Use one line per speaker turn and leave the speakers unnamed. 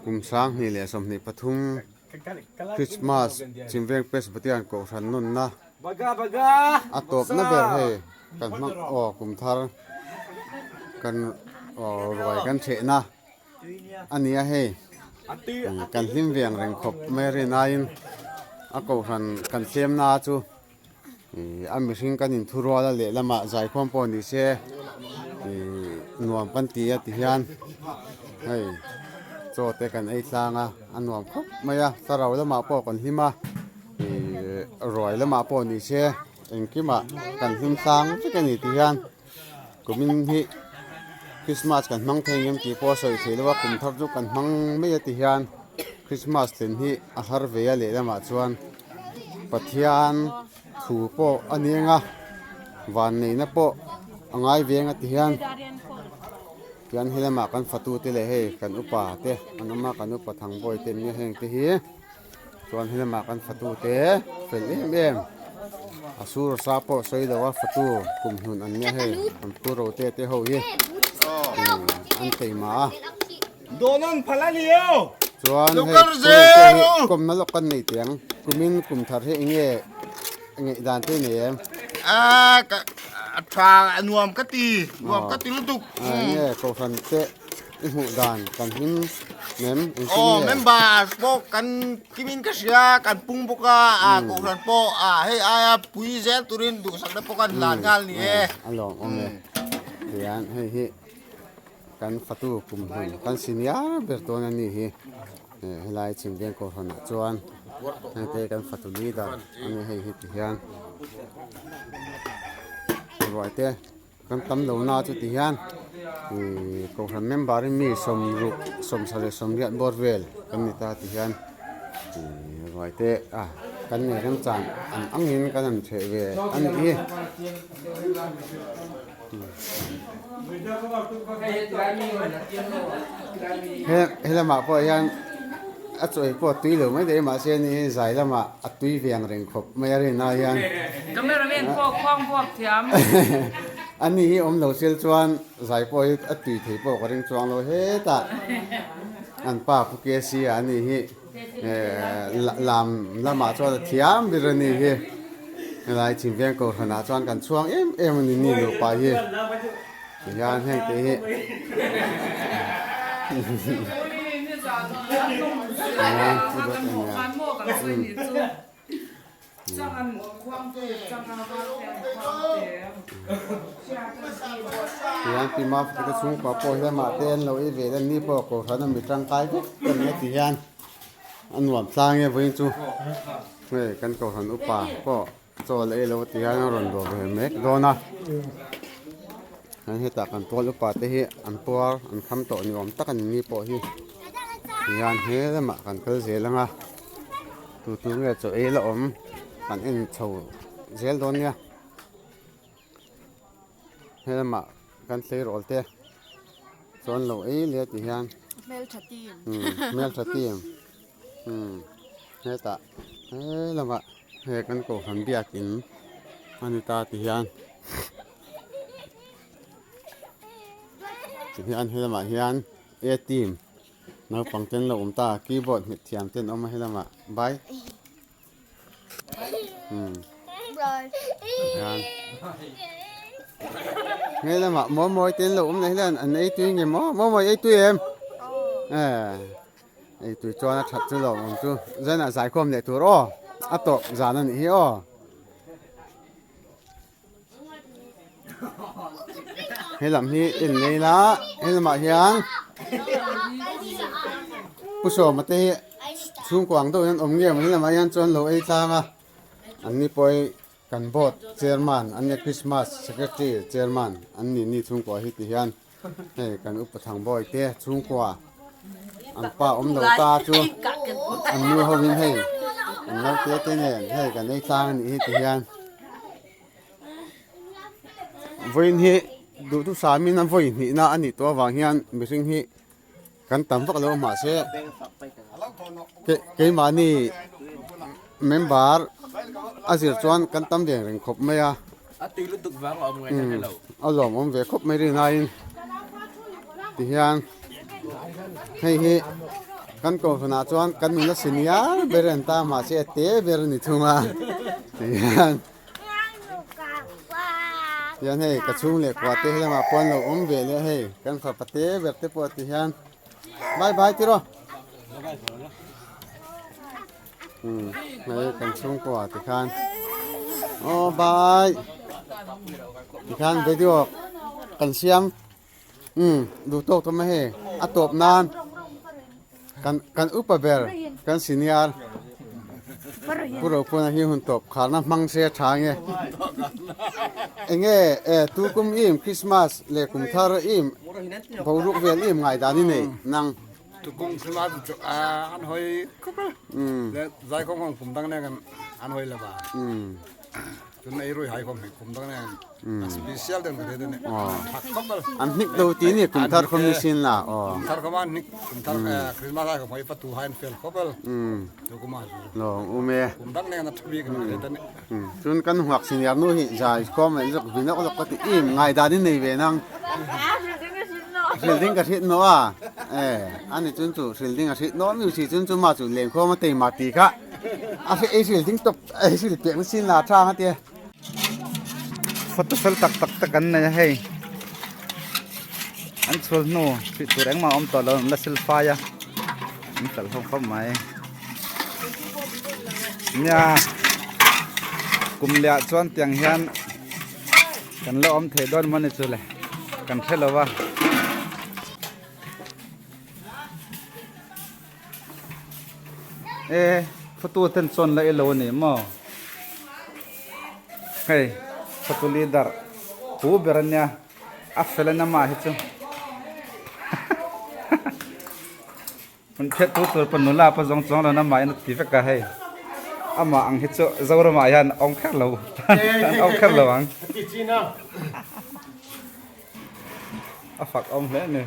Kum 2023 Christmas Chhimveng Presbyterian Kohhran nunna a tawpna ber hei kan hmang aw kum thar kan aw ruai kan thehna a ni a hei kan hlim ve ang reng khawp mai a rinaiin a kohhran kan thlemna chu Ih a mihring kan inthurual a lehlamah zaikhawm pawh ni se ih nuam kan ti a ti hian hei chaw te kan ei tlang a a nuam khawp mai a thlarau lamah pawh kan hlim a ih ruai lamah pawh ni se engkimah kan hlim tlang vek a ni ti hian kumin hi Christmas kan hmang thei ang em tih pawh a sawi theih loh a kum thar chu kan hmang mai a ti hian Christmas thlen hi a har ve a lehlamah chuan. Pathian thu pawh a ni ang a, vanneihna pawh a ngai ve ang a ti hian tihian helamah kan fatu te leh hei kan upa te an awm a kan upa thangbawi te an nia heng te hi chuan helamah kan fatu te fel em em a sur sa pawh sawi lo a fatu kum hnun an nia hei an pu rote te ho hi an keimah a.
Dawnan phal a ni o.
Chuan hei Pu Rengte hi kawmna lawk kan nei teh ang. Kumin kum thar hi enge ngaihdan te nei em?
A ka a tha a nuam ka ti, nuam ka ti lutuk.
A enge kohhran te i hmuh dan kan hlim mem engtin nge?
Aw members pawh kan kimin ka hria kan pung bawk a, a kohhran pawh a hei aia pui zel turin duhsakna pawh kan hlan nghal ni e.
A lawmawm e. Tihian hei hi. Kan fatu kum hun kan senior ber dawn a ni hi helai Chhimveng Kohhran ah chuan heng te kan fatu leader a ni hei hi ti hian ruai te kan tam lo na chu ti hian ihh Kohhran member in mi sawmruk sawmsarih sawmriat bawr vel kan ni ta ti hian ihh ruai te a kan nei remchang ang angin kan han hreh ve a ni hi. He helamah pawh hian a chaw ei pawh a tui lo mai daih mahse ni hi zai lamah a tui ve ang reng khawp mai a rinna hian
Cameraman pawh khuang buak thiam.
A ni hi awm lo sel chuan zai pawh hi a tui thei pawh ka ring chuang lo hetah an pa Pu KC a ni hi lam lamah chuan a thiam ber a ni hi. Helai Chhimveng Kohhranah chuan kan chhuang em em a ni ni nupa hi tihian heng te hi tihian pi Mafki te chhungkua pawh hian mahte an lo ei ve le ni pawh Kohhran a mi tangkai vek a ni a tihian a nuam tlang e vawiin chu. Hei kan kohhran upa pawh chaw la ei lo ti hian a rawn dawr ve mek dawn a chuan hetah kan pawl upa te hi an puar an kham tawh ni awm tak a ni ni pawh hi tihian he lamah kan kal zel ang a tu tu nge chaw ei la awm kan en chho zel dawn nia he lamah kan tleirawl te chuan lo ei leh ti hian
hmeltha team
hmeltha team. Umm hetah he lamah he kan kohhran biakin a ni ta ti hian ti hian he lamah hian a team naupang te an lo awm ta keyboard hmet thiam te an awm a he lamah bye umm hian he lamah mawi te an lo awm leh hian an ei tui nge maw mawi ei tui em eh. Ei tui chuan a that chu lo awm chu zanah zaikhawm leh tur aw a tawp zan a nih hi aw. He lam hi en nei la he lamah hian Pu Sawma te hi chhungkua ang deuhin an awm nge maw he lamah hian chuan lo ei tlang a an ni pawh hi kan board chairman an nia Christmas secretary chairman an ni ni chhungkua hi ti hian. Hei kan upa Thangbawi te chhungkua an pa awm lo ta chu an nu ho in hei an lo te te nen hei kan ei tlang a nih hi ti hian vawiin hi duhthusam in a vawi hnihna a nih tawh avang hian mihring hi kan tam vak lo mahse keimahni member a zir chuan kan tam ve reng khawp mai a a lawmawm ve khawp mai rinaiin tihian hei hi. Kan kohhranah chuan kan nula senior ber an ta mahse a te ber a ni thung a tihian tihian hei ka chhung leh kua te helamah pawh an lo awm ve leh hei kan fapa te ber te pawh tihian bye bye tiraw umm hei kan chhungkua tikhan aw bye tikhan video kan siam. Umm duh tawk tawh mai hei a tawp nan kan kan upa ber kan senior pu Ropuana hi hun tawp kharna hmang se a tha nge enge e tukum im Christmas leh kum thar im boruak vel im ngai dan i nei nang
Tukung Christmas chu an hawi khawp a le zaikhawm ho kum dang nen an hawi lo va. Chun ei rui hai khom hei kum dang nen a special den ka den thak khom bal
an hnik do ti ni kum thar khom ni sin la
o kum thar khom an hnik kum thar christmas ai khom hoi patu hain fel khop bal tu kuma chu
lo ume
kum dang nen a thabi ka den
chun kan huak senior nu hi zai khom mai zok vinok lok ka ti im ngai dan in nei ve nang hril ding ka hrit no a e ani chun chu hril ding a hrit no mi si chun chu ma chu leng khom a tei ma ti kha a hri ei hril ding tawp ei hril piak na sin la tha ang a tia.
Photo fel tak tak te kan nei a hei an chhul hnu hrih tur engmah a awm tawh lo an la sil fai a an kalh ho khawp mai nia kum leh ah chuan tiang hian kan la awm thei dawn maw ni chu le kan hre lo a. E photo ten chuan la ilo ani maw hei photo leader pu ber ania a fel a namah hi chu an phiat tu tur pawh nula pawh zawng chuang lo namah hian a ti vek a hei amah ang hi chu Zoramah hian a awm kher lo an awm kher lo ang a fak awm hle a ni.